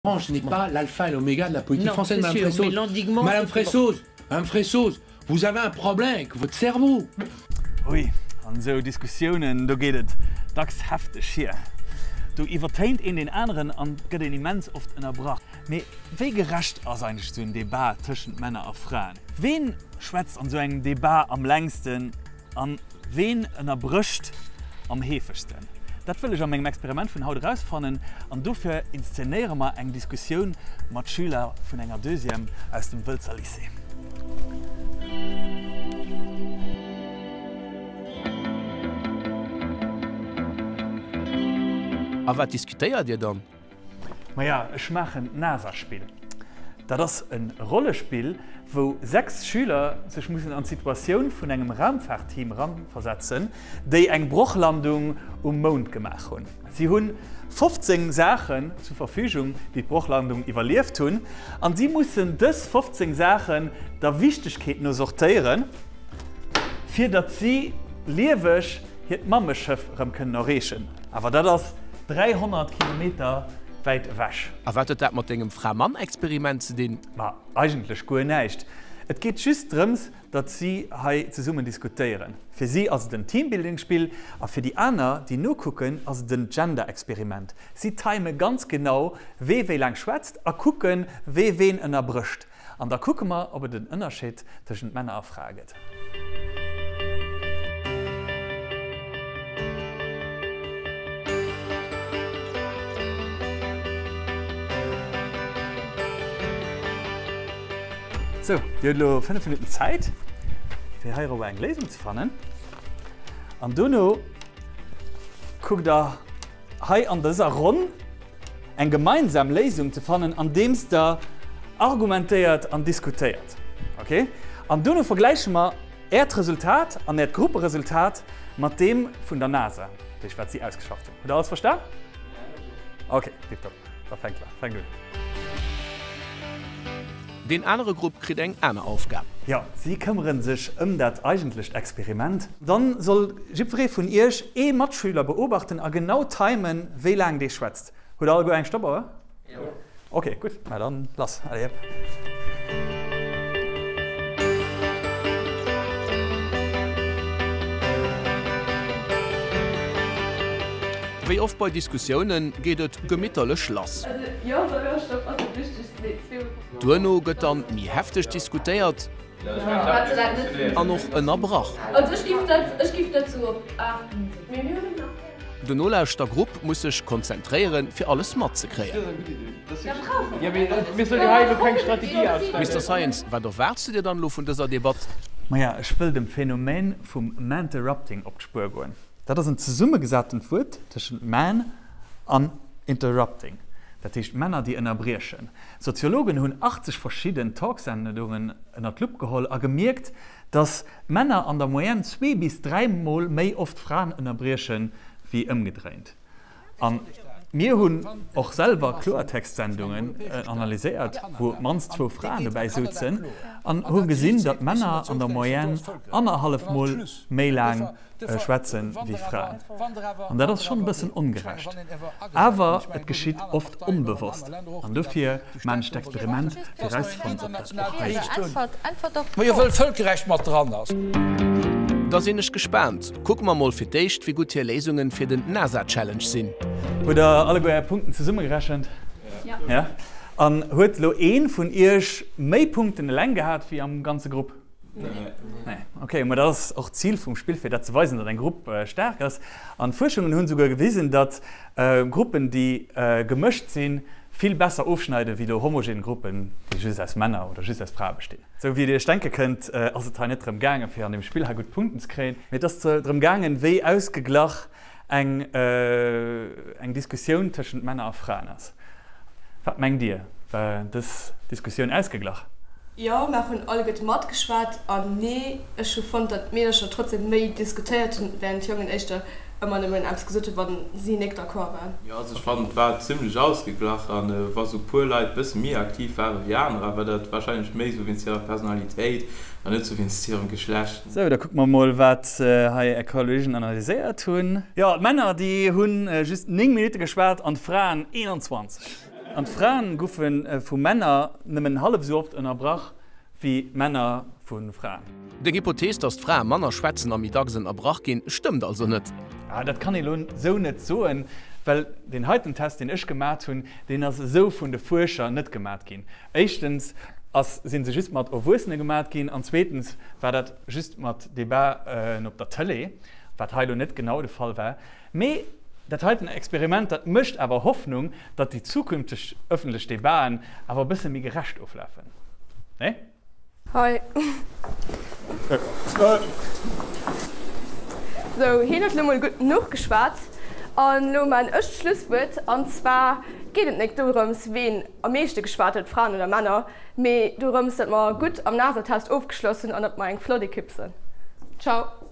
Ce n'est pas l'alpha et l'oméga de la politique française, Madame Fressoz. Madame Fressoz, Madame Fressoz, vous avez un problème avec votre cerveau. Ui, an esou Diskussiounen, do geet et dacks hefteg hier. Do iwwertéint een deen aneren an gëtt een immens oft ënnerbrach. Mee wéi gerecht ass eigentlech esou en Debat tëschent Männer a Fraen? Ween schwätzt an esou engem Debat am längsten An ween ënnerbrécht am heefegsten? Dat wëll ech a mengem Experiment vun haut erausfannen an dofir inszenéiere mer eng Diskussioun mat Schüler vun enger Deuxième aus dem Wëlzer Lycée. A wat diskutéiert Dir dann? Maja, ech maachen d'NASA-Spill. Dat ass e Rollespill, wou 6 Schüler sech mussen an d'Situatioun vun engem Raumfaartteam eranversetzen, déi eng Brochlandung um Mound gemaach hunn. Si hu 15 Saachen zur Verfügung, déi d'Brochlandung iwwerlieft hunn, an si mussen dës 15 Saachen der Wichtegkeet no sortéieren, fir datt si lieweg hiert Mammeschëff erëm kënnen erreechen. Awer dat ass 300 Kilometer wäit ewech. A wat huet dat mat dengem Fra-Mann-Experiment ze dinn? Ma eigentlech guer näischt. Et geet just drëms, datt si hei zesummen diskutéieren. Fir si ass et en Teambuilding-Spill a fir déi aner, déi nokucken, ass et en Gender-Experiment. Si time ganz genau, wee wéi laang schwätzt a kucken, wee ween ënnerbrécht. An da kucke mer, ob et en Ënnerscheed tëschent Männer a Frae gëtt. Sou, Dir hutt elo 5 Minutten Zäit, fir heirobber eng Léisung ze fannen. An dono kuckt Der hei an dëser Ronn eng gemeinsam Léisung ze fannen, andeems Der argumentéiert an diskutéiert. Ok? An dono vergläiche mer Äert Resultat an Äert Grupperesultat mat deem vun der NASA, dat heescht wat si ausgeschafft hunn. Hutt Der alles verstan? Ok, tiptop. Da fänkt fänkt un. Deen anere Grupp kritt eng aner Aufgab. Jo, si këmmere sech ëm dat eigentlecht Experiment. Dann soll jiddweree vun iech ee Matschüler beobachten a genau timen, wéi laang dee schwätzt. Hutt der alleguer eng Stopauer? Jo. Ok, gutt, ma dann lass. Allez hëpp. Wéi oft bei Diskussiounen geet et gemitterlech lass. Duerno gëtt dann méi hefteg diskutéiert an och ënnerbrach. Den Nolauschtergrupp muss sech konzentréieren, fir alles matzekréien. Mister Science, wat erwaarts du dir dann elo vun dëser Debatt? Maja, ech wëll dem Phänomen vum Manterrupting op d'Spuer goen. Dat ass en zesummegesatent Wuert tëschent man an interrupting, dat heescht Männer, déi ënnerbriechen. Soziologen hunn 80 verschidden Talksendungen ënner d'Lupp geholl a gemierkt, datt Männer an der Moyenne zwee bis 3 Mol méi oft Fraen ënnerbriechen, wéi ëmgedréint. A mir hunn och selwer Kloertextsendungen analyséiert, wou op d'mannst zwou Fraen dobäi souzen, an hu gesinn, datt Männer an der Moyenne annerhallef Mol méi laang schwätzen wéi Fraen. An dat ass schonn e bëssen ongerecht. Awer et geschitt oft onbewosst. An dofir maan ech d'Experiment fir erauszefannen ob dat och hei esou ass. Da sinn ech gespaant. Kucke mer mol fir d'éischt wéi gutt hir Léisungen fir den NASA Challenge sinn. Hutt der alleguer är Punkten zesummegerechent? Jo. An huet elo een vun iech méi Punkten eleng gehat wéi am ganze Grupp? Nee. Ok, ma dat ass och d'Zil vum Spill, fir dat ze weisen, datt eng Grupp staark ass. An d'Fuerschungen hunn esouguer gewisen, datt Gruppen, déi gemëscht sinn, vill besser ofschneiden, wéi elo homogen Gruppen, déi just aus Männer oder just aus Frae bestinn. Sou wéi Dir Iech denke kënnt, ass et hei net drëm gaangen, fir an deem Spill hei gutt Punkten ze kréien, mee et ass drëm gaangen, wéi ausgeglach eng eng Diskussioun tëschent Männer a Fraen ass. Wat mengt Dir, war dës Diskussioun ausgeglach? Jo, mer hunn alleguerte matgeschwat an nee, ech hu fonnt, datt d'Meedercher trotzdem méi diskutéiert hunn, während d'Jongen éischter ëmmer nëmmen eppes gesot hunn, wann si nek d'accord waren. Jo, also ech fannen et war zimlech ausgeglach an wa sou puer Leit bësse méi aktiv ware wéi anerer, war dat wahrscheinlech méi sou wéinst hirer Personalitéit an net sou wéinst hirem Geschlecht. Sou, da kucke mer mol, wat hei är Kolleegen analyséiert hunn. Jo, d'Männer, déi hu just 9 Minutte geschwat an d'Fraen 21. An d'Fraen goufe vu Männer nëmmen hallef esou oft ënnerbrach wéi Männer vu Fraen. Deng Hypothees, dass d'Frae manner schwätzen a méi dacks ënnerbrach ginn, stëmmt also net. Ah, dat kann ee lo esou net soen, well deen heiten Test, deen ech gemat hunn, deen ass esou vun de Fuerscher net gemat ginn. Éischtens ass, sinn se just mat Erwuessene gemat ginn an zweetens war dat just mat Debaten op der Tëlee, wat hei lo net genau de Fall war. Mee dat heiten Experiment, dat mécht awer Hoffnung, datt déi zukünfteg ëffentlech Debaten awer e bësse méi gerecht oflafen. Nee? Hi. Sou, hien huet lo mol gutt genuch geschwat an lo maan ech d'Schlusswuert. An zwar geet et nek dorëms ween am meeschte geschwat huet, Fraen oder Männer, mee dorëms dat mer gutt am NASA-Test ofgeschloss hunn an dat mer eng flott Ekipp sënn. Ciao.